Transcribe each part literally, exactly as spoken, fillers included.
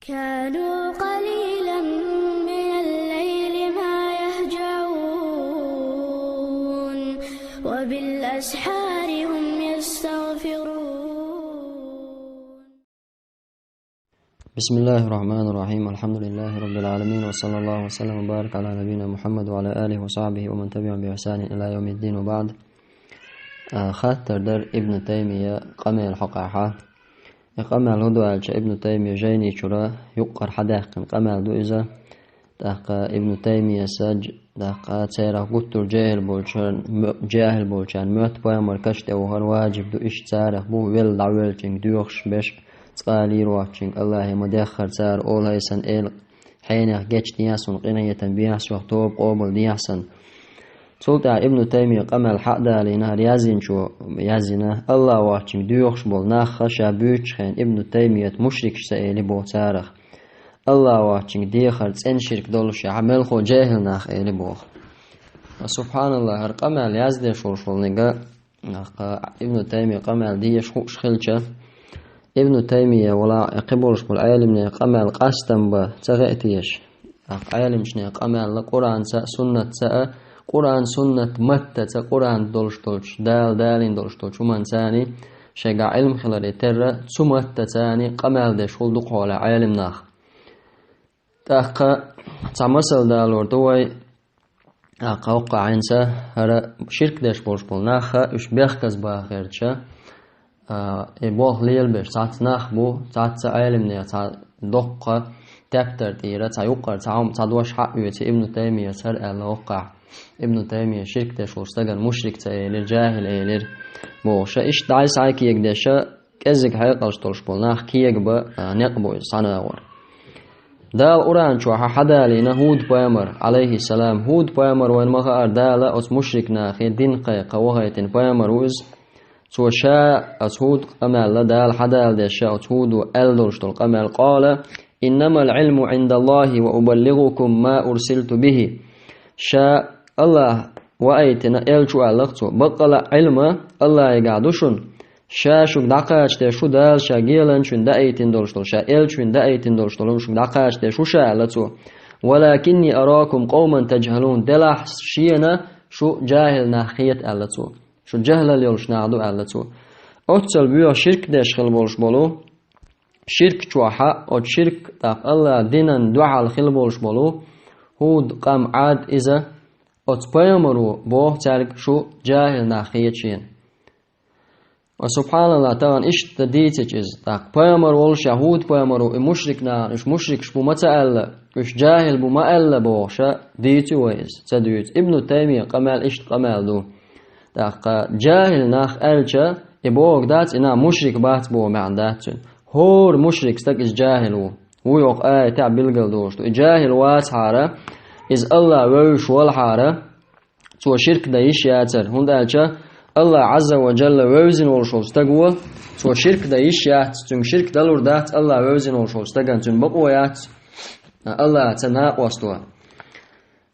كانوا قليلا من الليل ما يهجعون، وبالأسحار هم يستغفرون. بسم الله الرحمن الرحيم. الحمد لله رب العالمين، وصلى الله وسلم وبارك على نبينا محمد وعلى آله وصحبه ومن تبعهم بإحسان إلى يوم الدين، وبعد. А, хаттар дар Ибн Таймия къамел хьокъехьа. И къамел хӀу ду аьлча, Ибн Таймия жайничура юккъара хьадаьккхина къамел ду иза. ТӀаккха Ибн Таймияса дж-, тӀаккха церах гуттар жахӀил болчарна, мо-, жахӀил болчарна моьтту пайхамар каш тӀе вахар ваджиб ду, иштта царах бу велла дӀавеллачуьнга доьхуш беш, цкъа а лийр воцчуьнга Аллахье ма деххара цара олу, хӀай сан эла, хьенех гечдехьа суна, къинхетам бехьа сох, тоба къобалдехьа сан. Цул тӀаьхьа Ибн Таймия къамел хьа а далийна, хӀара яздинчо яздина, Аллахь воцчуьнга доьхуш болу нахха ша буьйцучу хенна Ибн Таймият мушрикаш ца эли боху царах. Аллахь воцчуьнга дехар цӀена ширк долуш, яхьа мелхо жехӀил нах эли боху. Субханаллахь, хӀара къамел яздеш волуш волу нигга, нахха Ибн Таймия къамел дезаш хууш хилча, Ибн Таймия вала кхиболуш болу Ӏелимне къамел къастам бан ца хиъ теша. Нахха Ӏелимчне къамел Къуранца а, суннатца а, Къуран, суннат маттаца, Къуран долуш долчу, Дала далийна долуш долчу хӀуманца а шайга Ӏилма хиларе терра, цу маттаца а къамел деш хул дукхахьолехь Ӏелим нах. ТӀаккха цхьа масал далор ду вай, тӀаккха хӀокху хьайнца хӀара ширк деш болуш болу нахха уьш бехказа бахарча, а, и болх лелабеш цхьацца нах бу, цхьацца Ӏелимнех цхьа доккха тептар тӀера, цхьа юккъара, цхьа хӀума, цхьа дош хьаоьцу Ибн Таймияс хӀара аьлла хӀокхахь. Ибн Таймия ширк деш волу стагана мушрик ца элира, жахӀил элира бохуша. Иштта дӀай схьа кегадеша, кӀеззиг хьекъалш долуш болу нах кегабан, а, некъ бу иза схьанагӀор. Дала Къуран чохьа хьадалийна ХӀуд пайхамар, Ӏалайхиссалам. ХӀуд пайхамар вайна ма хаара, Дала оцу мушрик нахе дин кхайкха вахийтина пайхамар ву иза. Цо ша оцу ХӀуд къамел Дала хьадала деш, ша оцу ХӀудо аьлла долуш долу къамел: «Къала: иннамал Ӏилму Ӏиндаллахи ва убаллигӀукум ма урсилту бихи». Ша Аллахь ваийтина элча ву аьлла цо. Баккъала Ӏилма Аллахьигахь ду шуна. Ша шуьга дӀакхачадеш ву Дала ша геланчуьнга даийтина долуш долу, ша элчуьнга даийтина долуш долу хӀума шуьга дӀакхачадеш ву ша аьлла цо. «Валакинни аракум къовман таджхалун». Делахь шена шу жахӀил нах хета аьлла цо. Шу жахӀлал йолуш нах ду аьлла цо. Оццал боьха ширк деш хила болуш болу, ширк чохьа, оцу ширк тӀаккха Аллахь динан дуьхьал хила болуш болу, ХӀуд къам, Ӏад иза, оцу пайхамаро боху цаьрга шу жахӀил нах хета шена. Ва субханаллахь, тахана иштта дийцича иза. ТӀаккха пайхамар волуш а, ХӀуд пайхамаро и мушрик нахана, уьш мушрикаш бу ма ца аьлла, уьш жахӀил бу ма аьлла бохуша, дийци вай иза, ца дуьйцу. Ибн Таймия къамел иштта къамел ду. ТӀаккха жахӀил нах аьлча, и боху дац, и нах мушрик бац боху маьӀна дац цуьнан. ХӀора мушрик стаг иза жахӀил ву. Вуй оха аятехь билгал долуш ду. И жахӀил вацахьара, иза Аллахь вевзаш валахьара, цо ширк дан йиш яцара, хӀунда аьлча Аллахь Ӏазза ва Джалла вевзина волуш волу стаг ву, цо ширк дан йиш яц, цуьнга ширк далур дац Аллахь вевзина волуш волу стагана, цуьнан бакъо яц Аллахьца накъосто.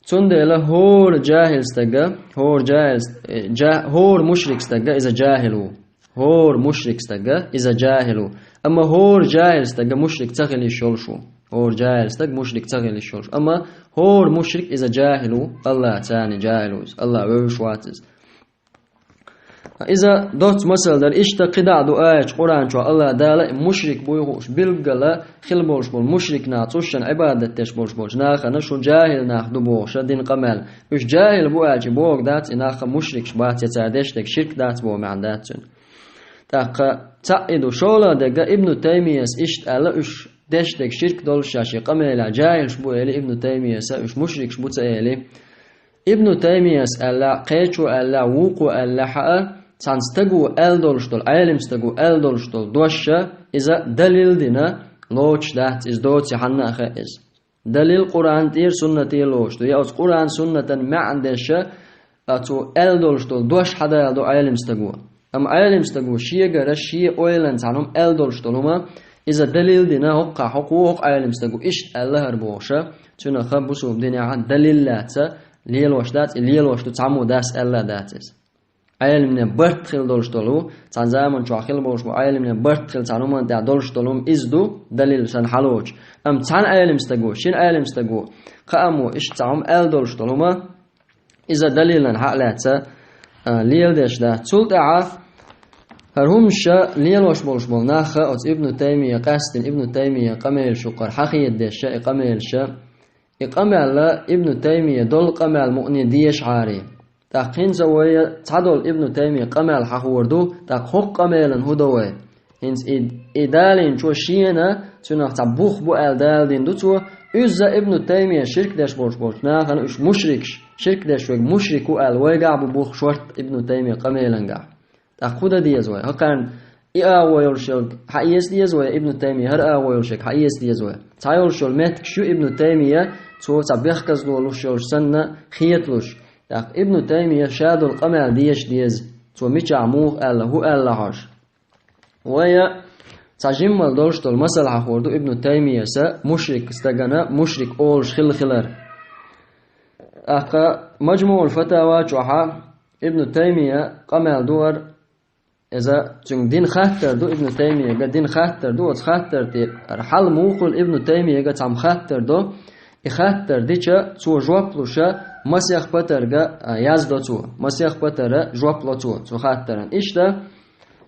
Цундела хӀора жахӀил стага, хӀора жахӀил ст-, э, жа-, хӀора мушрик стага иза жахӀил ву. ХӀора мушрик стага иза жахӀил ву. Амма хӀора жахӀил стага мушрик ца хила йиш йолуш ву. ХӀора жахӀил стаг мушрик ца хила йиш йолуш. Амма хӀора мушрик иза жахӀил ву, Аллахь царна жахӀил ву иза. Аллахь вевзаш вац иза. Иза доцца масал дара, иштта кхидӀа а ду аяташ Къуран чохь Аллахь Дала и мушрик буй хууш, билггала хила болуш болу мушрик нах, цӀушшан Ӏибадат деш болуш болчу нахана шу жахӀил нах ду бохуша дин къамел. Уьш жахӀил бу аьлча боху дац, и нахха мушрикаш бац, я цара деш дерг ширк дац боху маьӀна дац цуьнан. ТӀаккха цхьаъ и ду, шолгӀа дерг Ибну Таймияс иштта аьлла, уьш деш дерг ширк долуш ша шен къамелехь жахӀилш бу эли Ибну Таймияса, уьш мушрикаш бу ца эли. Ибну Таймияс аьлла, кхечо аьлла, вукхо аьлла хьаа, цхьана стаго аьлла долуш долу, Ӏелим стаго аьлла долуш долу доша, иза далил дина, лоцуш дац, иза доций хьанна а хаьа иза. Далил Къуран тӀера, суннат тӀера лоцуш ду. Я оцу Къуран-суннатан маьӀна деша, а цо аьлла долуш долу дош хьадала ду Ӏелим стаго. Амма Ӏелим стаго шегара, шен ойланца хьанум аьлла долуш долу хӀума, иза далил дина, хӀокхахь, хӀокхо, хӀокху Ӏелим стаго иштта аьлла хӀара бохуша, цуьнан ха бусулба динехьа далил лаьца, лелош дац, и лелош ду, цхьаммо дас аьлла дац иза. Ӏелимне барт хила долуш долу, цхьана заман чохь хила болуш бу Ӏелимне барт хила цхьана хӀуманна тӀехь долуш долу хӀума иза ду, далил санна хьалочу. Амма цхьана Ӏелим стаго, шина Ӏелим стаго, кхаамо иштта цхьа хӀума аьлла долуш долу хӀума, иза далилан хьа а лаьцна, а, леладеш дац. Цул тӀаьхьа хӀара хӀумаша лелош болуш болу нах а оцу Ибну Таймия къаьстина, Ибну Таймия къамелаш юкъара хьахедадеш а, и къамелаш а, и къамел а Ибну Таймия долу къамел мукъане дешахьара. ТӀаккха хӀинца вай цхьадолу Ибну Таймия къамел хьахор ду, тӀаккха хӀокху къамелан хӀун до вай? ХӀинца и, и далийначо шена цуьнах цхьа бух бу аьлла далийна ду цо, иза Ибну Таймия ширк деш болуш болчу нахана уьш мушрикаш, ширк деш верг мушрик ву аьлла вайгахь бу бух шорта Ибну Таймия къамелангахь. ТӀаккха хӀун дан деза вай? ХӀокхарна и агӀо йолуш йолу хьан эца деза вай, Ибну Таймия хӀара агӀо йолуш йолу хьан эца деза вай? Цхьа йолуш йолу меттигаш ю Ибну Таймия, цо цхьа бехказло луш йолуш санна, хеталуш. ТӀаккха Ибну Таймия ша долу къамел деша деза, цо мичахь муха аьлла, хӀун аьлла хьожа. Вай а цхьа жиммал долуш долу масал хьахор ду Ибну Таймияс мушрик стагана мушрик олуш хилла хилар. ТӀаккха Маджмуъул Фатава чохьа Ибну Таймия къамел ду хӀара, иза цуьнга дина хаттар ду, Ибну Таймияга дина хаттар ду, оцу хаттар тӀе хьал мухула Ибну Таймияга цхьамма хаттар до, и хаттар дича, цо жоп луша, масех патарга, а, яздо цо, масех патара жоп ло цо, цу хаттаран. Иштта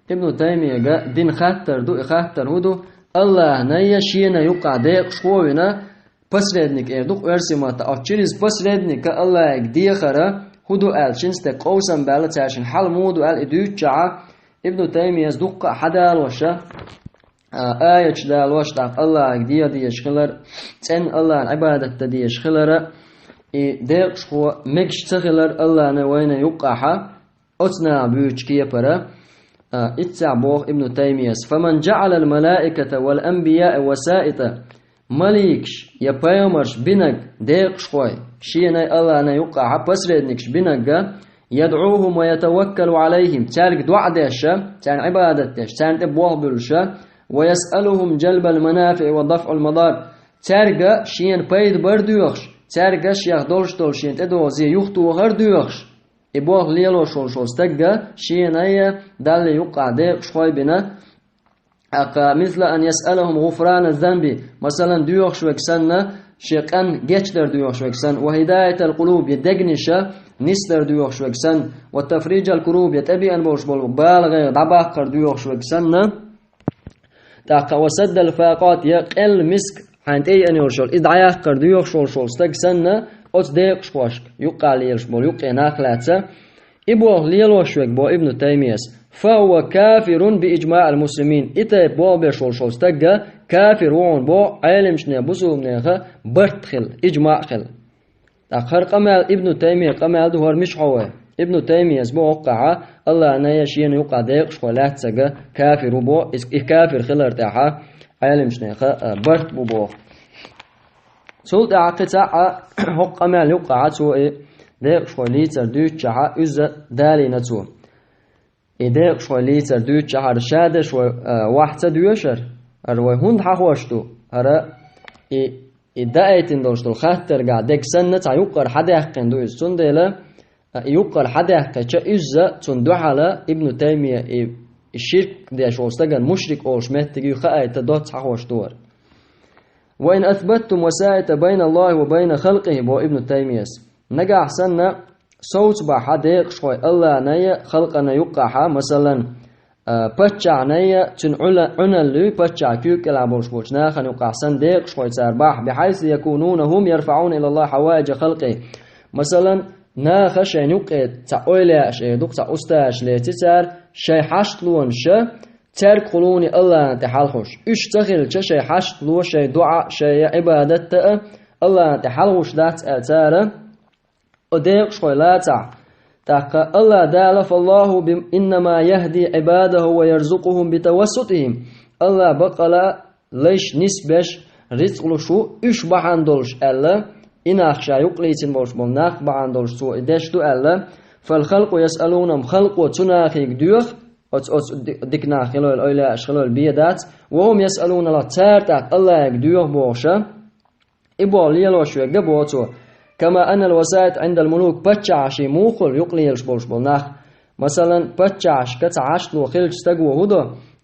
Ибну Таймияга дина хаттар ду, и хаттар хӀун ду? Аллахьнай я шена юккъахь декъашхо а вина, посредник эр ду-кх оьрсийн маттахь, оцу через посредника Аллахьига дехара хӀун ду аьлла, шина стеган къовсам баьлла, цаьршинна хьал муха ду аьлла, и дуьйцучохьа, Ибну Таймияс дуккха а хьадалоша, а, аяташ далош, тӀаккха Аллахьига деха дезаш хилар, цӀенна Аллахьна Ӏибадат дан дезаш хилара, и декъашхо мегаш ца хилар Аллахьна вайна юккъахьа, оцу наха буьйцучу кепара, а, иццехь боху Ибну Таймияс: «Фаман джаӀалал малаиката вал анбияа васаита». Маликаш я пайхамарш бинарг декъашхой, шенай Аллахьнай юккъахьа посредникаш бинарга, «ядӀухум ва ятаваккалу Ӏалайхим», цаьрга доӀа деша, царна Ӏибадат деш, царна тӀе болх буьллуша, «ва ясъалухум джалбал манафиӀи ва дафӀул мадар», цаьрга шена пайда бар доьхуш, цаьрга шех долуш долу шена тӀедогӀу зе юхатохар доьхуш, и болх лелош волуш волу стагга шена а Далла юккъахь декъашхой бина, тӀаккха, «мисла ан ясъалахум гӀуфрана занби», масалан, доьхуш верг санна, шен къан гечдар доьхуш верг санна, «ва хидаятал къулуб», я дегнаша нисдар доьхуш верг санна, «ва тафриджал куруб», я тӀебеана болуш болу бала-гӀайгӀа дӀабаккхар доьхуш верг санна, тӀаккха «ва саддал факъат», я къелла миска хьайн тӀе еана йолуш йолу, иза дӀаяккхар доьхуш волуш волу стаг санна, оцу декъашхошка юккъахь лелаш болу юккъе нах лаьцна, и болх лелош верг, боху Ибну Таймияс, «фа хӀува кафирун би иджмаъил муслимин», и тайпа болх беш волуш волу стагга кафир ву хьуна боху Ӏелимчне бусулбанеха барт хилла, иджмаъ хилла. ТӀаккха хӀара къамел, Ибну Таймия къамел ду хӀара мичахь вай? Ибну Таймияс боху хӀоккхахьа, Аллахьнай я шена юккъахь декъашхой лаьццага кафир ву боху, иза, и кафир хилар тӀехьа Ӏелимчнеха, а, барт бу боху. Цул тӀаьхьа кхин цхьаъ а хӀокху къамел юккъахьа цо и декъашхой лийцар дуьйцучохьа, иза далийна цо. И декъашхой лийцар дуьйцучохьара ша деш вай, а, вахь ца доьшура, хӀара вай хӀунда хьахош ду? ХӀара и, и даийтина долуш долу хаттаргахь дерг санна цхьа юккъара хьадаьккхина ду иза. Цундела, а, и юккъара хьадаьккхича, иза цунна дуьхьала Ибну Таймия и, и ширк деш волу стагана мушрик олуш меттиг ю хаийта доцца хьахош ду хӀара. «Ва ин асбаттум васаита байна Аллахи ва байна халкъихи», бо Ибну Таймияс. Нагахь санна, совцабахь хьан декъашхой Аллахьнай а халкъана юккъахьа, масалан, а, паччахьнай а, цуьнан Ӏула-, Ӏуналлуй, паччахь куьйга кӀелахь болуш болчу нахана юккъахь санна декъашхой цара бахь, бихьайсу якунуна хӀум ярфаӀуна илаллахи хьаваиджа халкъи. Масалан, наха шайна юккъе цхьа ойла яаш эр ду-кх, цхьа устазаш леци цара, шайн хьаштлонаша, цаьрга кхулуни Аллахьна тӀе хьалхуш. Уьш ца хилча, шайн хьаштло, шайн доӀа, шайн Ӏибадатта а Аллахьна тӀе хьалхуш дац аьлла цара, о декъашхой лацахь. ТӀаккха Аллахь Дала: «Фаллаху би-, иннама яхди Ӏибадаху ва ярзукъухум битавассутихим». Аллахь баккъала лайш нисбеш, рицкъ луш ву уьш бахьана долуш аьлла, и нах ша юккъалийцина болуш болу нах бахьана долуш цо и деш ду аьлла, «фалхалкъу ясъалунахум», халкъо цу нахига доьху, оцу, оцу ди-, дика нах хилойла, ойла яаш хилойла бен дац, «ва хӀум ясъалуналлах», цара тӀаккха Аллахьига доьху бохуша, и болх лелош верг а боху цо, «кама аннал васаит Ӏиндал мулук», паччахьаший муххал юкъа лелаш болуш болу нах, Масалан, паччахьашка цхьа хьаштло хилча стага хӀун до?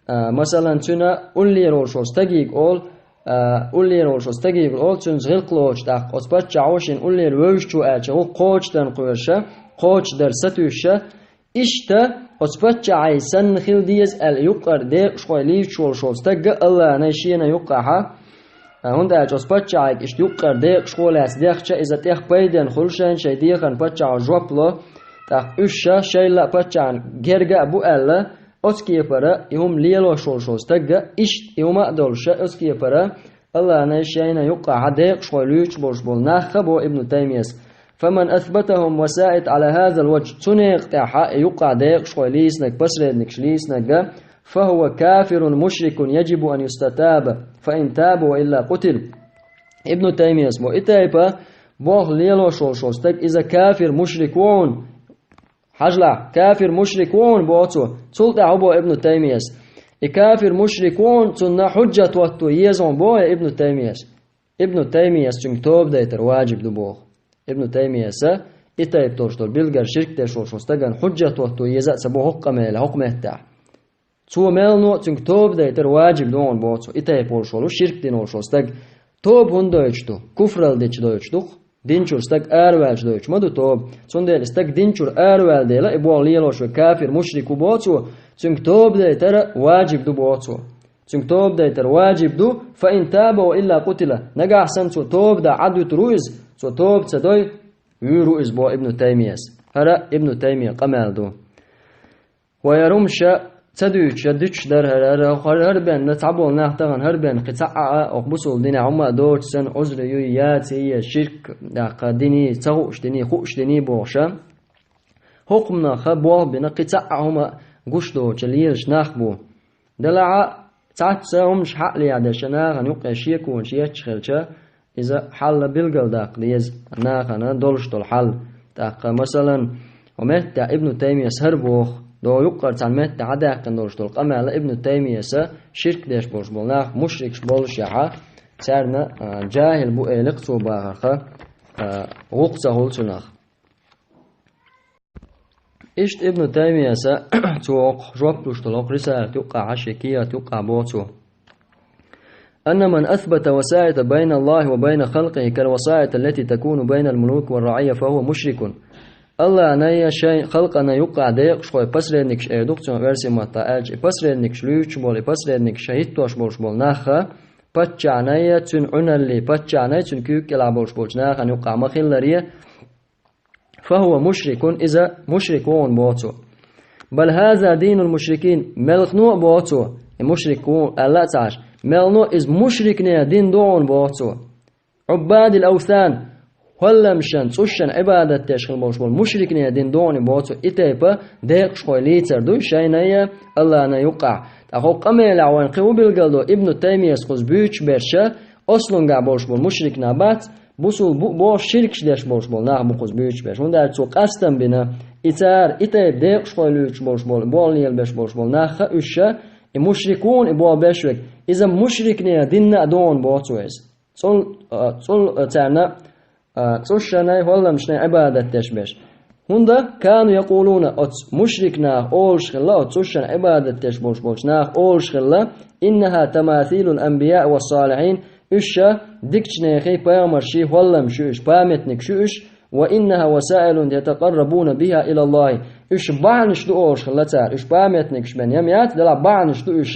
А, масалан, цуьнан уллера волуш волу стагийга олу, а, уллера волуш волу стагийга олу, цуьнца гӀиллакх лоцуш тӀаккха оцу паччахьо шена уллера вевзаш ву аьлча, гӀуллакх кхочушдан кхоьруша, кхочушдар сатуьйсуша, иштта оцу паччахьий санна хила деза аьлла юккъера декъашхой лийча волуш волу стагга Аллахьнай шена юккъахьа, а, хӀунда аьлча оцу паччахьийга иштта юккъера декъашхо лаьцна дехча, иза тӀех пайденна хуьлу шайна, шайн дехарна паччахьо жоп ло, тӀаккха уьш ша шайла а паччахьна герга а бу аьлла, оцу кепара и хӀума лелош волуш волу стагга, иштта и хӀума а долуша, оцу кепара Аллахьнай шайна юккъахьа декъашхой луьйчу болуш болу нахха бо Ибну Таймияс. فمن أثبتهم وسائط على هذا الوجه, цу некъа тӀехьа и юккъахь декъашхой лийцинарг, посредникаш лийцинарга, فهو كافر مشرك يجب أن يستتاب، فإن تاب وإلا قتل. Ибну Таймияс бо, и тайпа болх лелош волуш волу стаг, иза кафир, мушрик ву хьуна. Хьажалахь, кафир, мушрик ву хьуна бо цо. Цул тӀаьхьа бо Ибну Таймияс. И кафир, мушрик ву хьуна, цунна хьуджат хӀотто еза хьуна бо Ибну Таймияс. Ибну Таймияс цуьнга тоба дайтар ваджиб ду боху. Ибну Таймияса и тайпа долуш долу билггал ширк деш волуш волу стагана хьуджат хӀотто еза а ца бо хӀокху къамеле, хӀокху меттехь. Цо меллано а цуьнга тоба дайтар ваджиб ду хьуна боху цо, и тайпа волуш волу ширк дина волуш волу стаг. Тоба хӀунда дойтуш ду? Куфрал дича дойтуш ду-кх. Дин чуьра стаг араваьлча дойтуш ма ду тоба. Цундела и стаг дин чуьра араваьлла дела, и болх лелош верг кафир, мушрик ву боху цо, цуьнга тоба дайтар ваджиб ду боху цо. Цуьнга тоба дайтар ваджиб ду, فإن تاب وإلا قتل. Нагахь санна цо тоба дан Ӏад вуьтур ву иза, цо тоба ца дой, вуьйр ву иза боху Ибну Таймияс. ХӀара Ибну Таймия къамел ду. Вай хӀара хӀума ша ца дуьйцуша, дуьтуш дара хӀара, хӀара, хӀара, хӀара бен цхьаболу нах тахана, хӀара бен кхин цхьа а, а, окху бусулба динехь хӀума а доцуш санна, Ӏузри юй, яций, я ширк, даккха диний, ца хууш диний, хууш диний бохуша. ХӀокхумнаха болх бина кхин цхьа а хӀума гуш доцуша лелаш нах бу. Делахь а цхьацца хӀумаш хьаъ леха дерша нахана юккъе шеконаш етташ хилча, иза хьалла билгалдаккха деза нахана долуш долу хьал. ТӀаккха, масалан, хӀо меттехь Ибну Таймияс хӀара боху, догӀу юккъара цхьана меттехь хьадаьккхина долуш долу къамела Ибну Таймияса ширк деш болуш болу нах мушрикаш болушехьа, царна, а, джахил бу элира цо бахарха, а, гӀуллакх ца хуьлу цунах. Иштта Ибну Таймияса цо окху жоп луш долу окху рисалат юккъахьа, шен кехат юккъахь боху цо: أن من أثبت وسائط بين الله وبين خلقه كالوسائط التي تكون بين الملوك والرعية فهو مشرك. Аллахьнай шайн халкъана юккъахь декъашхой, посредникаш эр ду-кх цунах оьрсийн маттахь аьлча, и посредникаш луьйчуш болу, и посредникаш хӀиттош болуш болу нахха, паччахьнай, цуьнан Ӏуьналлий, паччахьнай, цуьнан куьйга кӀелахь болуш болчу нахана юккъахь ма-хиллара, فهو مشرك, иза мушрик ву хьуна боху цо. بل هذا دين المشركين, мелхано а боху цо, и мушрик ву аьлла а ца Ӏаш, мелхано иза мушрикне дин ду хьуна боху цо. عباد الأوثان, хӀолламашан, цӀушшан Ӏибадат деш хила болуш болу мушрикне дин ду хьуна боху цо, и тайпа декъашхой лийцар дуй шайнай, Аллахьнай юккъахь. ТӀаккха хӀокху къамелехь вайна кхин хӀун билгалдо, Ибну Таймияс кхуза буьйцуш берша, ослунгахь болуш болу мушрик нах бац, бусул бу боху ширкаш деш болуш болу нах бу кхуза буьйцуш берш. ХӀунда аьлча цо къастам бина, и цара и тайпа декъашхой луьйчуш болуш болу, болу лелабеш болуш болу нахха уьш ша, и мушрик ву хьуна и болу беш верг, иза мушрикне динна а ду хьуна боху цо иза. ЦӀул, а, цӀул, а, царна, а, цӀушшанай, хӀолламашнай Ӏибадат деш берш. ХӀунда كانوا يقولون, оцу мушрик наха олуш хилла, оцу цӀушшан Ӏибадат деш болуш болчу наха олуш хилла: إنها تماثيل الأنبياء والصالحين, уьш ша дикачу нехий, пайхамарший хӀолламаш ю уьш, памятникаш ю уьш, وإنها وسائل يتقربون بها إلى الله. Уьш бахьанаш ду олуш хилла цара, уьш памятникаш бен ям яц, делахь бахьанаш ду уьш,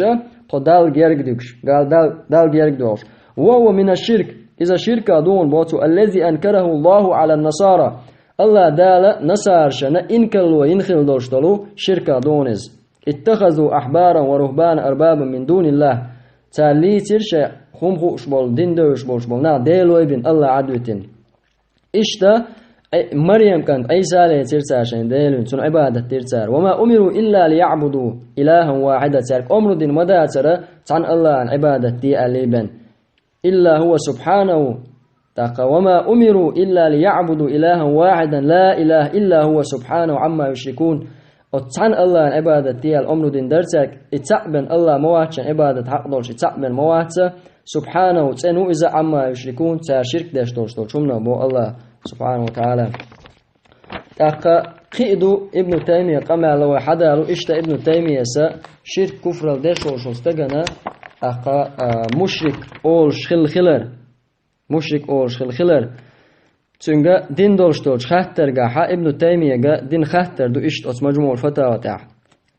тхо Далла герга дуьгуш, Дал-, Дал-, Далла герга дохуш. وهو من الشرك, иза ширка ду хьуна боху цо, الذي أنكره الله على النصارى. Аллахь Дала насаршна инкарло йина хилла долуш долу ширка ду хьуна иза. اتخذوا أحبارهم ورهبانهم أربابا من دون الله. Цара лийцира шайн хӀума хууш болу, дин девзаш болуш болу нах делой бина, Аллахь Ӏад витина. Иштта, Ӏи-, Марем кӀант Ӏийса лецира цара шайн дела вина, цунна Ӏибадат дира цара. وما أمروا إلا ليعبدوا إلها واحدا. Цаьрга омра дина ма дацара, цхьана Аллахьана Ӏибадат де аьлла бен. إلا هو سبحانه. ТӀаккха: وما أمروا إلا ليعبدوا إلها واحدا لا إله إلا هو سبحانه عما يشركون. Оцу цхьана Аллахьана Ӏибадат де аьлла омра дина дара цаьрга, и цхьаъ бен Аллахь ма вац шайн Ӏибадат хьакъ долуш, и цхьаъ бен ма вац, سبحانه, цӀена ву иза, عما يشركون, цара ширк деш долуш долчу хӀуманах боху Аллахь, سبحانه وتعالى. ТӀаккха Кхин а ду Ибн Таймия къамаьл вай хьадалу, иштта Ибн Таймияса ширк, куфрал деш волчу стагана, тӀаккха, а, мушрик олуш хилла хилар. Мушрик олуш хилла хилар. Цуьнга дина долуш долчу хаттаргахьа Ибн Таймияга дина хаттар ду иштта оцу Мажмуъул Фатава тӀехь.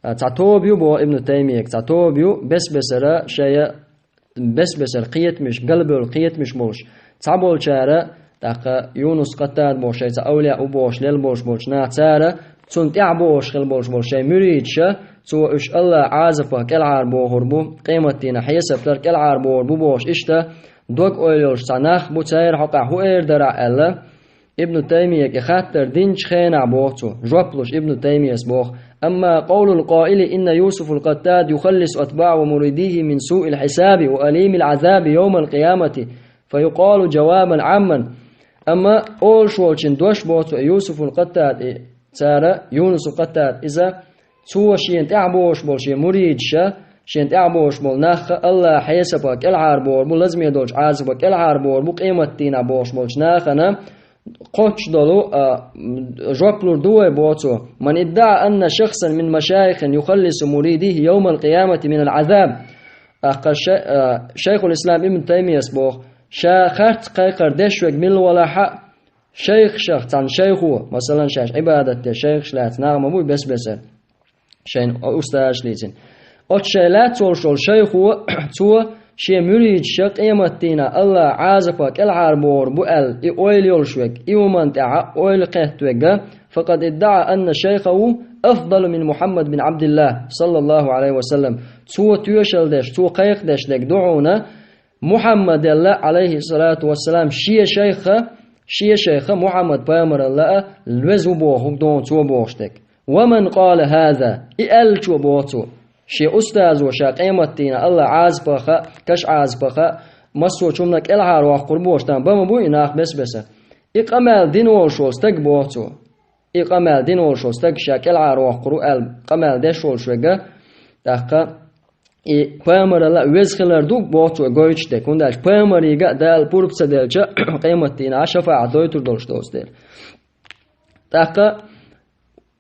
А, цхьа тоба ю боху Ибн Таймияга, цхьа тоба ю, бес-бесара шайа бес-бесара кхетамаш, галбевлла кхетамаш болуш, цхьаболчара, тӀаккха Юнус Къаттад бохуш, шайца авлияъ ву бохуш, лел болуш болчу наха, цара, цунна тӀаьхьа бохуш хила болуш болу шайн муьридаш, цо уьш Аллахь Ӏазапах кӀелхьара бохур бу, къематдийнахь хьесап тӀера кӀелхьара бохур бу бохуш, иштта дог-ойла йолуш цхьа нах бу, церан хьокъехь хӀун эр дара аьлла, Ибн Таймияга и хаттар динчу хенахь боху цо, жоп луш Ибн Таймияс боху: «Амма къовлул къоили инна Юсуфул Къаттад юхаллису атбаъаху ва муридихи мин суил хьисаби ва алимил Ӏазаби йовмал къиямати, фа юкъолу жавабан Ӏамман». Амма олуш волчун дош боху цо, Юсуфул Къаттад, и цара, Юнусул Къаттад иза, цо шена тӀаьхьа бохуш болу шен муридаша, шена тӀаьхьа бохуш болу нахха Аллахь хьесапа кӀелхьара бохур бу, лазаме долчу Ӏазапа кӀелхьара бохур бу, къематдийнахь бохуш болчу нахана кхоччуш долу, а, м, жоп лур ду вай, боху цо: «Ман иддаӀа анна шахсан мин машайихин юхаллису муридихи йовмал къиямати минал Ӏазаб». ТӀаккха ша-, а, Шайхул Ислам Ибн Таймияс боху: «Ша харц кхайкхар деш верг милла валахь а, шайхашах цхьана шайхо, масалан, шаьш Ӏибадат деш шайхаш лаьцна нагӀма буй бес-бесара». Шайн устазаш лийцина. Оцу шайн лаьцна волуш волу шайхо, цо шен муьридаш къематдийнахь Аллахь Ӏазапа кӀелхьара бохур бу аьлла, и ойла йолуш верг, и хӀуманна тӀехь ойла кхетта верг, факъад иддаӀа анна шайхаху афдалу мин Мухьаммад бин Ӏабдиллахь, саллаллаху Ӏалайхи ва саллам. Цо тоьшалла деш, цо кхайкхадеш дерг ду хьуна, Мухьаммадал а, Ӏалайхиссалату вассалам, шен шайха, шен шайха Мухьаммад пайхамарал а веза ву бохург ду хьуна цо бохуш дерг. «Ва ман къала хаза», и аьллачо боху цо, шен устазо ша къематдийнахь Аллахь Ӏазапах а, каш Ӏазапах а, массо а хӀуманах кӀелхьара воккхур бу бохуш, тхан бан ма буй и нах бес-бесара. И къамел дина волуш волу стаг боху цо. И къамел дина волуш волу стаг ша кӀелхьара воккхур ву аьлла къамел деш волуш верг, тӀаккха и пайхамарал а веза хилар ду боху цо гойтуш дерг. ХӀунда аьлча пайхамарига а Дала пурба ца делча, къематдийнахь шафаӀат дойтур долуш доцу дела. ТӀаккха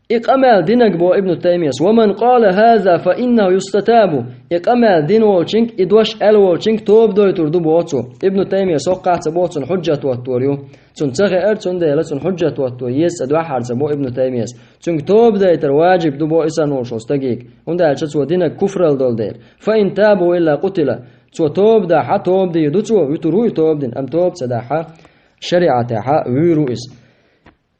и къамел динарг боху Ибн Таймияс: «Ва ман къала хаза фа иннаху юстатабу». И къамел дина волчуьнга, и дош аьлла волчуьнга тоба дойтур ду боху цо. Ибн Таймияс хӀокхахь ца боху, цунна хьуджат хӀоттор ю. Цунна ца хеара, цундела цунна хьуджат хӀотто еза цӀа дуьххьара ца боху Ибн Таймияс. Цуьнга тоба дайтар ваджиб ду боху и санна волуш волу стаге, хӀунда аьлча цо динарг куфрал долу дела. «Фа ин таба ва илла къутила». Цо тоба дахь а, тоба дийр ду цо, вуьтур ву и тоба дина, амма тоба ца дахь а, шариӀатехь а вуьйр ву иза.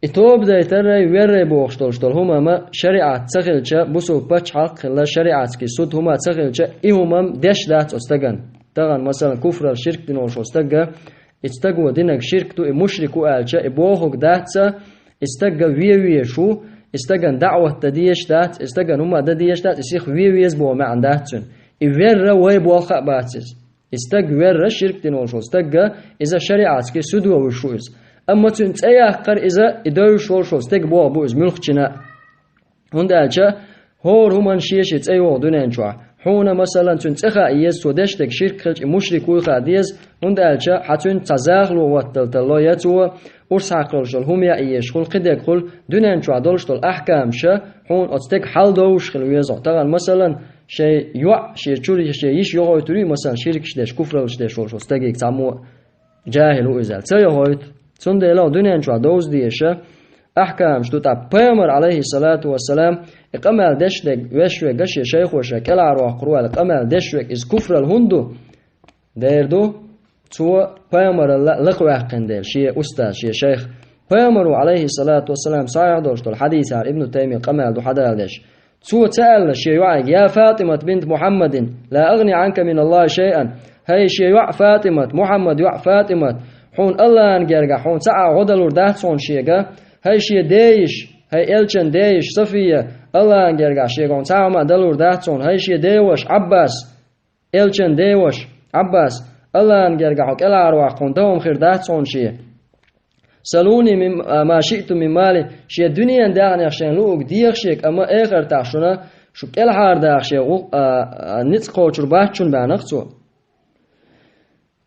И тоба дайтаррай, веррай бохуш долуш долу хӀума-м шариӀат ца хилча, бусулба пачхьалкх а хилла, шариӀатский суд хӀума ца хилча, и хӀума-м деш дац оцу стагана. Тахана, масалан, куфрал, ширк дина волуш волу стагга, и стаго динарг ширк ду, и мушрик ву аьлча, и бохург дац, и стагга вен везаш ву, и стагана даӀват дан дезаш дац, и стагана хӀума дан дезаш дац, и сиха вен веза боху маьӀна дац цуьнан. И верра вай болх а бац иза. И стаг верра, ширк дина волуш волу стагга, иза шариӀатский судо вуьйш ву иза. Амма цуьнан цӀе яккхар иза, и девзаш волуш волу стеган болх бу иза муьлххачунна а. ХӀунда аьлча хӀора хӀуманна шен-шен цӀе йогӀу дуьнен чохь. Хьуна, масалан, цуьнан цӀе хаа еза, цо деш дерг ширк хилча, и мушрик вуй хаа деза, хӀунда аьлча хьан цуьнца цхьа захало хӀоттал талло, я цо урс хьакхалуш долу хӀума яа езаш хуьлу, кхидерг хуьлу, дуьнен чохь долуш долу ахькамаш хьуна оцу стеган хьал довзуш хила веза хьо. Тахана, масалан, шайн йоӀ, шен чуьра шен йиша йохуьйтур ю, масалан, ширкаш деш, куфраллаш деш волуш волу стаге цхьаммо а, жахӀил ву иза аьлла, ца йохуьйту. Цундела хьо дуьнен чохь довза дезаш ахькамаш ду, тӀаккха пайхамар, Ӏалайхиссалату вассалам, и къамел деш дерг, веш верг, шен шайхо ша кӀелхьарвоккхур ву аьлла къамел деш верг, иза куфралла хӀунда ду? Дера ду, цо пайхамаралла лакхаваьккхина дела, шен устаз, шен шайх. Пайхамаро, Ӏалайхиссалату вассалам, сахьихь долуш долу хьадисехь Ибну Таймия къамел ду хьадала деш. Цо ца аьлла шен йоӀе: «Я ФатӀимат бинт Мухьаммадин, ла агӀни Ӏанка мин Аллахи шайъан». ХӀай шен йоӀ ФатӀимат, Мухьаммад йоӀ ФатӀимат, хьуна Аллахьан гергахь хьуна цхьа а гӀо далур дац хьуна шега. ХӀай шен дейиша, хӀай элчан дейиша Сафия, Аллахьан гергахь шега хьуна цхьа а хӀума далур дац хьуна. ХӀай шен дейваша Ӏаббас, элчан дейваша Ӏаббас, Аллахьан гергахь хьо кӀелхьарваккха хьуна тахана хир дац хьуна шен. «Салуни мим-, а, ма шиътум мин мали», шен дуьненан даьхнех шайна луург деха шега, амма эхартахь шуна шу кӀелхьардахьа шен гӀу-, а, а, ницкъ кхочур бац шуна, баьхнарг цо.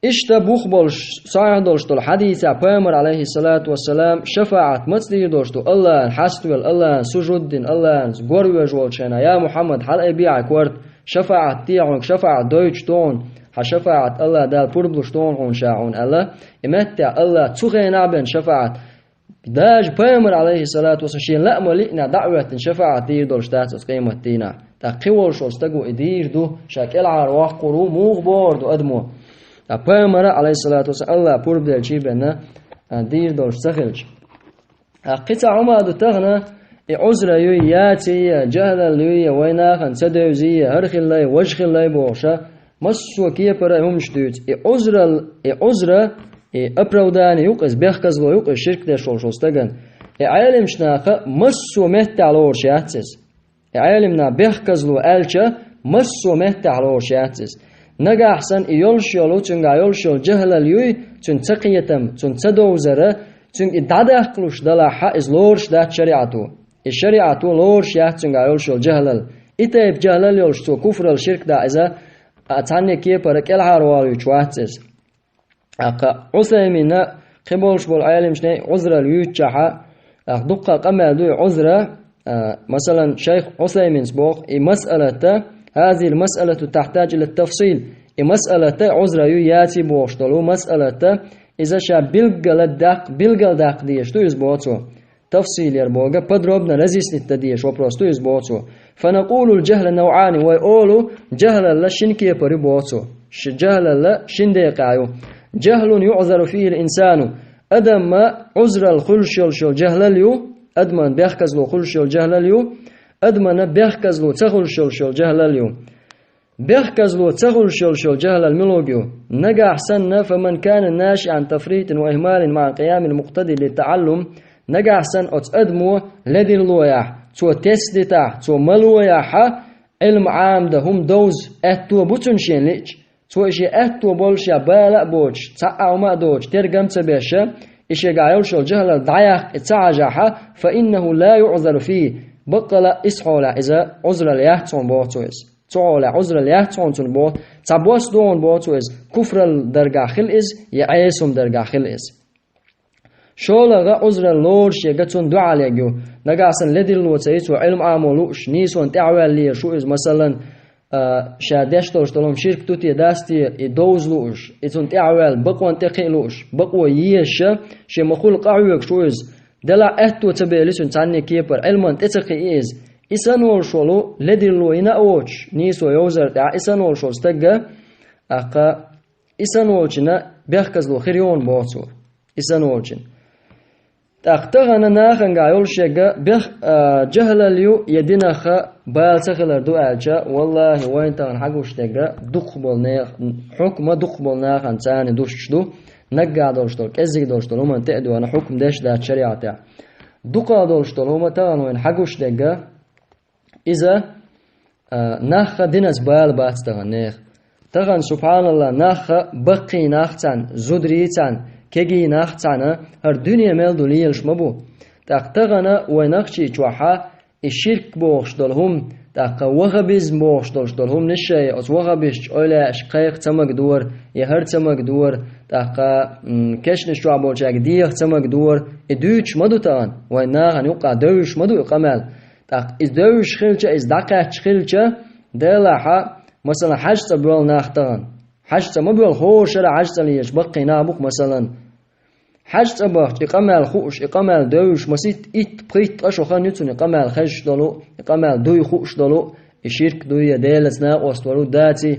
Иштта бух болуш, сахьихь долуш долу хьадисехь Пайхамар, алейхиссалату вассалам, шафаӀат маца дийр долуш ду, Аллахьан хьаставелла, Аллахьан сужуд дина, Аллахьан горвеш волчу хенахь: «Я Мухьаммад, хьала айбе хьайн корта, шафаӀат де хьуна, шафаӀат дойтуш ду хьуна, хьан шафаӀат Аллахь Дала пурба луш ду хьуна хьуна», аьлла. И меттехь Аллахь цу хенахь бен шафаӀат Даже Пайхамар, алейхиссалату вассалам, шен лаамал лиънехь дӀа а хӀоьттина, шафаӀат дийр долуш дац оцу къематдийнахь. ТӀаккха кхин волуш волу стага и дийр ду, ша кӀелхьара воккхур ву, муха бохур ду адамо? ТӀаккха Пайхамара, алейхиссалату вассалам, Аллахь пурба делчий бенна, а, дийр долуш ца хилча. ТӀаккха кхин цхьа хӀума ду тахана, и Ӏузра юй, яций, я жахӀлал юй, я вайн нахана ца девзий, я хӀара хилла, я важа хилла бохуша, массо а кепара и хӀуманаш дуьйцу. И Ӏузрал, и Ӏузра, и оправдание ю-кх иза, бехказло ю-кх иза ширк деш волчу стагана. И Ӏеламчу наха массо а меттехь лоруш яц иза. И Ӏеламнаха бехказло аьлча, массо а меттехь лоруш яц иза. Нагахь санна и йолуш йолу, цуьнгахь йолуш йолу жахӀлал юй, цуьнан ца кхетам, цунна ца довзара, цуьнга и дӀадаккхалуш далахьа, иза лоруш дац шариӀато. И шариӀато лоруш яц цуьнгахь йолуш йолу жахӀлал. И тайпа жахӀлал йолуш цо куфрал ширк дахь иза, а цхьанне кепара кӀелхьарвалуьйтуш вац иза. ТӀаккха Ӏусаймина, кхин болуш болу Ӏеламчу нехан Ӏузрал юьйцучохьа, тӀаккха дуккха къамел ду и Ӏузра, а, масалан, шайх Ӏусайминс боху, и масъалата, хазил масъалату тахтаджу ила тафсил, и масъалата Ӏузра ю яций бохуш долу масъалата, иза ша билггала даккха, билггала даккха дезаш ду иза боху цо. Тафсилера боху, подробно разъяснить дан дезаш вопрос ду иза боху цо. Фанакъулу джахла навъани, вай олу, жахӀлалла шин кепара ю боху цо. Ш-, жахӀлалла шин декъа ю. Джахлун юъзару фихил инсану. Адамма Ӏузрал хуьлуш йолуш йолу жахӀлал ю, адаман бехказло хуьлуш йолу жахӀлал ю, адамана бехказло ца хуьлуш йолуш йолу жахӀлал ю. Бехказло ца хуьлуш йолуш йолу жахӀлал милуг ю? Нагахь санна, фаман кана нашиан тафритин ва ихмалин маъа къиямил мукътади литтаӀаллум, нагахь санна оцу адамо ледирло яхь, цо тесна дитахь, цо мало яхьа, Ӏилма Ӏамадан хӀума довза аьтто бу цуьнан шен лиъча, цо и шен аьтто болуш я бала а боцуш, цхьа а хӀума а доцуш, тергам а ца беша, и шегахь йолуш йолу жахӀлал дӀаяккха и ца хьажахьа, фа иннаху ла юъзару фийхи, баккъала а иза хьолехь иза Ӏузрал яц хьуна боху цо иза. Цу хьолехь Ӏузрал яц хьуна цунна боху, цхьа бос ду хьуна боху цо иза, куфрал даргахь хила иза, я Ӏеса хӀума даргахь хила иза. ШолгӀа Ӏузрал лоруш ерг цунна дуьхьал ерг ю. Нагахь санна ледирло ца йи цо Ӏилма Ӏамо лууш, нийсонна тӀаьхьаваьллера шу иза, масалан, а, ша деш долуш долу хӀума ширк ду те, дац те, и довза лууш, и цунна тӀаьхьаваьлла, бакъонна тӀекхиа лууш, бакъо езаша, шен ма-хуьллу къахьоьгуш ву иза, делахь аьтто ца бели цуьнан цхьанне кепара, Ӏилманна тӀе ца кхиий иза. И санна волуш волу, ледирло йина а воцуш, нийсо йовзар тӀехь, и санна волуш волу стагга, тӀаккха и санна волчунна бехказло хир ю хьуна боху цо. И санна волчунна. ТӀаккха тахана наханга йолуш ерг бех-, а, жахӀлал ю я динаха бала ца хилар ду аьлча, валлахӀи, вайна тахана хьагуш дерг дукхахболу нехан, хьукма дукхахболу нахана царна дустуш ду, наггахь долуш долу, кӀеззиг долуш долу хӀуманна тӀе а доьгӀна, хьукма деш дац шариӀатехь. Дукха долуш долу хӀума тахана вайна хьагуш дерг, иза, а, нахха диназа бала бац тахана нехан. Тахана, субхьаналлахӀ, нахха баккхий нах цхьаьна, зударий цхьаьна, кегий нах цхьаьна, хӀара дуьне мел ду лелаш ма бу. ТӀаккха тахана вай нахчий чохьа и ширк бохуш долу хӀума, тӀаккха ваххабизм бохуш долуш долу хӀуманаш шай, оцу ваххабисташ эвлаяашка кхайкха ца магадора, я хӀара ца магадора, тӀаккха, м, кешнаш чохь болчаьрга деха ца магадора, и дуьйцуш ма ду тахана, вайн нахана юккъахь девзаш ма ду и къамел. ТӀаккха иза девзаш хилча, иза дӀакхаьчча хилча, делахьа, масалан, хьаьж цӀа боьлла нах тахана. Хьаьж цӀа ма боьлла, хӀора шарахь хьаьж цӀа лелаш баккхий нах бу-кх, масалан. Хьаьж цӀа бахча, и къамел хууш, и къамел девзаш, маситта итт-пхийтта ткъа шо хан ю цунна и къамел хезаш долу, и къамел дуй хууш долу, и ширк дуй я Делаца накъост валу даций.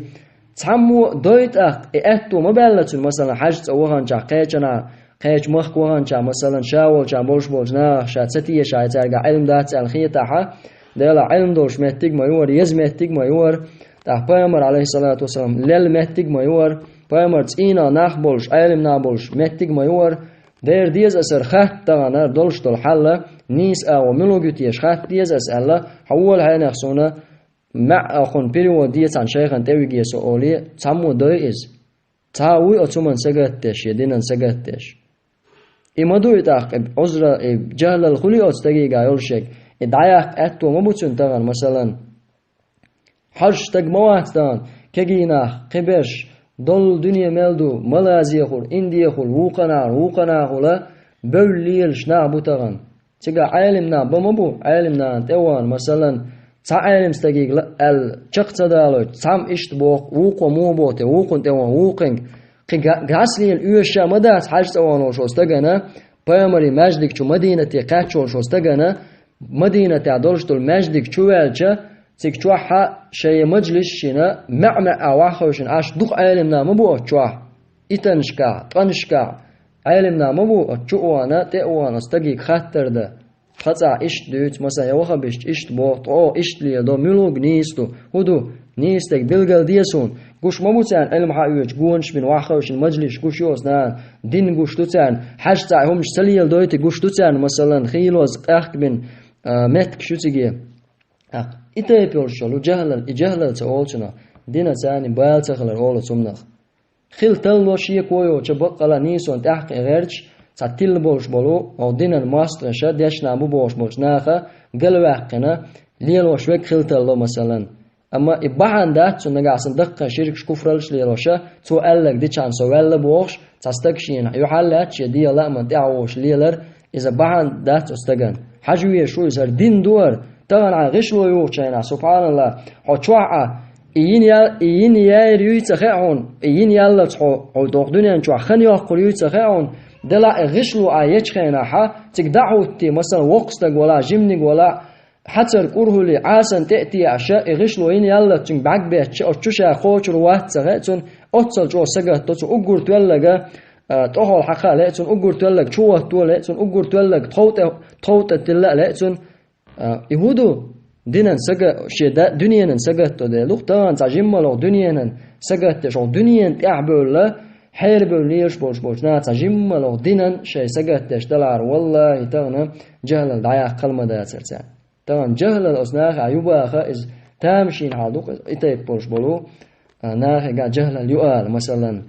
Цхьаммо а дой тӀаккха, и аьтто ма баьлла цуьнан, масалан, хьаьж цӀа ваханчохь кхечанхьа, кхечу махка ваханчохь, масалан, ша волчохь болуш болчу нахах ша ца тешахь, цаьргахь Ӏилма дац аьлла хетахьа, делахь Ӏилма долуш меттиг ма ю хӀара, еза меттиг ма ю хӀара, тӀаккха Пайхамар, алейхиссалату вассалам, лелла меттиг ма ю хӀара, Пайхамар цӀийнах нах болуш, Ӏелим нах болуш меттиг ма ю хӀара, дера деза аса хӀара хатта тахана долуш долу хьал, нийса агӀо мила ю теша хатта деза аса аьлла, хьан волахь хьенех суна маьӀӀехуна перевод де цхьана шайхана тӀе виге со олий, цхьаммо дой иза. Цхьа а вуй оцу хӀуманна сагатдеш, я динан сагатдеш. И ма дуй тӀаккха, и Ӏузра, и жахӀлал хуьлий оцу стагийга йолуш ерг, и дӀаяккха аьтто ма бу цуьнан тахана, масалан. Хьожуш стаг ма вац тахана, кегий нах, кхиберш, долу дуьне мел ду, Малайзехула, Индехула, вукханахула, вукханахула бевлла лелаш нах бу тахана. Цигахь Ӏелим нах бан ма бу, Ӏелим нахана тӀе а вахана, масалан, цхьа Ӏелим стагига ла аьлла чекх ца далойту, цхьамма иштта боху, вукхо муха боху те, вукхунна тӀе вахана, вукхуьнга кхин га-, газ лела оьшуш ма дац хьаьжцӀа вахана волу шо стагана, пайхамаран маьждиг чу Мадинате кхаьчча волу шо стагана, Мадинатехь долуш долу маьждиг чу ваьлча, цига чохь а шайн мажлис шина, маьӀ-маьӀӀа ваххавшина, аш дукха Ӏелим нах ма бу оцу чохь, итанашкахь, ткъанашкахь, Ӏелим нах ма бу оцу чу а вахана, тӀе а вахана, оцу стагига хаттар дан. Тхан цӀахь иштта дуьйцу, масала, я ваххабисташ иштта боху, тхо иштта леладо, муьлхарг нийса ду, хӀун ду, нийса стаг билгал де суна. Гуш ма бу царна Ӏилма хьаоьцуш, гонаш бина, ваххавшина мажлисаш гуш ю оцу нахана, дин гуш ду царна, хьаьжцӀа хӀуманаш ца леладойтий гуш ду царна, масалан, хийлазза къаьхкабина, а, меттигаш ю цига. ТӀаккха и тайпа йолуш йолу жахӀлал, и жахӀлал ца олучунах, дина царна бала ца хилар олу цумнах. Хила талло шеко йоцуша баккъала нийсонан тӀаьхьа кхин гӀерташ, цхьа тилла болуш болу, хӀокху динан мостагӀаша дешна бу бохуш болчу наха галваьккхина, лелош верг хила талло, масалан. Амма и бахьана дац цунна нагахь санна даккхий ширкаш, куфраллаш лелоша, цо аьлларг дичахьана со ваьлла бохуш, цхьа стаг шена юьхьарлаьцна шен дегӀан лааман тӀаьхьа вогӀуш лелар, иза бахьана дац оцу стагана. Хьажа везаш ву иза, хӀара дин ду хӀара, тахана хьайн гӀишло юхучу хенахь, субхьаналлахӀ, хьо чохь Ӏа, и йина я-, и йина яйра юй ца хаьа хьуна, и йина яллалц хьо, хьо доху дуьнен чохь хан йоккхур юй ца хаьа хьуна, делахь и гӀишло Ӏа ечу хенахь, цига дӀахӀуттий, масалан, воккха стаг валахь, жиманиг валахь, хьацар, кӀурхьули, Ӏасан тӀе а теӀаша, и гӀишло йина яллалц цуьнга бӀаьрг бетташ, оцу чу ша кхочур вац ца хаьа цунна, оццал чӀогӀа сагатдо цу уггар тоьлларг, а, тӀехула хьакха лаьа цунна, уггар тоьлларг чу хӀотто лаьа цунна, уггар тоьлларг тхов тӀе, тхов тӀе тилла а лаьа цунна. А, и хӀун ду? Динан сага-, шен да-, дуьненан сагатдо дела ду-кх, тахана цхьа жимма лоху дуьненан сагатдеш, хӀокху дуьненан тӀаьхьа бевлла, хьерабевлла лелаш болуш болчу наха цхьа жимма лоху динан шайн сагатдеш далахьара, валлахӀи, тахана жахӀлал дӀаяккхал ма дацара царна. Тахана жахӀлал оцу нахехь ю баха, иза тамашийна хьал ду-кх, и тайпа болуш болу, а, нахе а жахӀлал ю ала, масалан.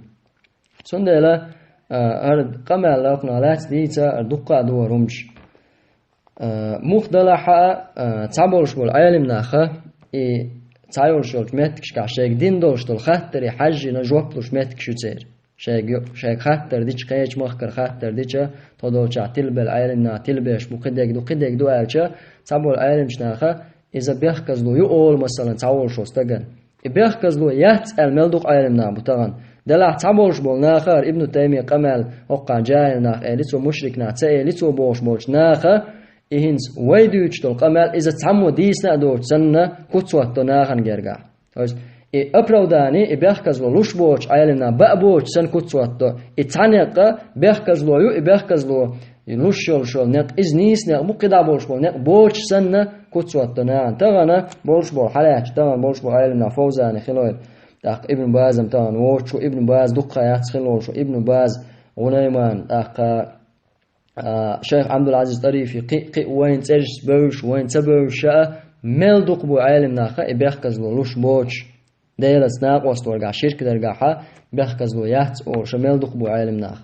Цундела, а, хӀара къамел лакхана лаьцна дийца, хӀара дуккха а ду хӀара хӀумаш. А, муха далахь а, а, цхьаболуш болу Ӏелим наха, и цхьайолуш йолчу меттигашкахь шайга дина долуш долу хаттаре хьаьжжина жоп луш меттигаш ю церан. Шайга, шайга хаттар дича, кхечу махкара хаттар дича, тхо долчохь тилабелла Ӏелим нах тилабеш бу, кхидерг ду, кхидерг ду аьлча, цхьаболу Ӏелимчу наха иза бехказло ю олу, масалан, цхьаволуш волу стагана. И бехказло яц аьлла мел дукха Ӏелим нах бу тахана. Делахь цхьаболуш болу наха, хӀара Ибну Таймия къамел, хӀокху жахӀил нах эли цо, мушрик нах ца эли цо бохуш болчу наха, и хӀинца вай дуьйцуш долу къамел иза цхьаммо дийцина а доцуш санна, куц хӀотто нахана гергахь. То есть, и оправдание, и бехказло луш боцуш Ӏелим нах баа боцуш санна куц хӀотто. И цхьа некъа бехказло ю, и бехказло луш йолуш йолу некъ, иза нийса некъ бу, кхидӀа болуш болу некъ боцуш санна куц хӀотто нахана. Тахана болуш болу хьалаьцча, тахана болуш болу Ӏелим нах Фовзани хилойла. ТӀаккха Ибн Базам тахана воцуш ву, Ибн Баз дуккха яц хилла волуш ву, Ибн Баз, Гунайман, тӀаккха а, шайх Ӏабдул-Ӏазиз ТӀарифи, кхин, кхин вайн цӀерашца бевзаш, вайн ца бевзаш а, мел дукха бу Ӏелим наха и бехказло луш боцуш, Делаца накъост варгахь, ширк даргахьа бехказло яц олуша, мел дукха бу Ӏелим нах.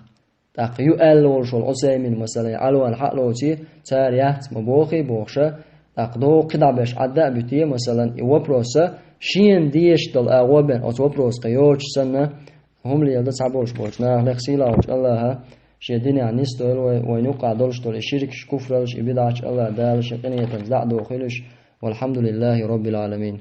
ТӀаккха ю аьлла волуш волу Ӏусаймин, масалан, Ӏалван хьа а лоций, цара яц ма бохий бохуша, тӀаккха догӀу кхидӀа беш Ӏадда а буьтий, масалан, и вопроса шена дезаш долу агӀо бен оцу вопросах йоцуш санна, хӀума леладо цхьаболуш болчу наха. Лекха сийлахь волчу АллахӀа шен динехь нисдойла вай, вайна юккъахь долуш долу и ширкаш, куфралш, и бидӀаташ АллахӀ Дала шен къинхетамца дӀа а дохуьйлуш. Валхьамдулиллахи Роббил Ӏаламин.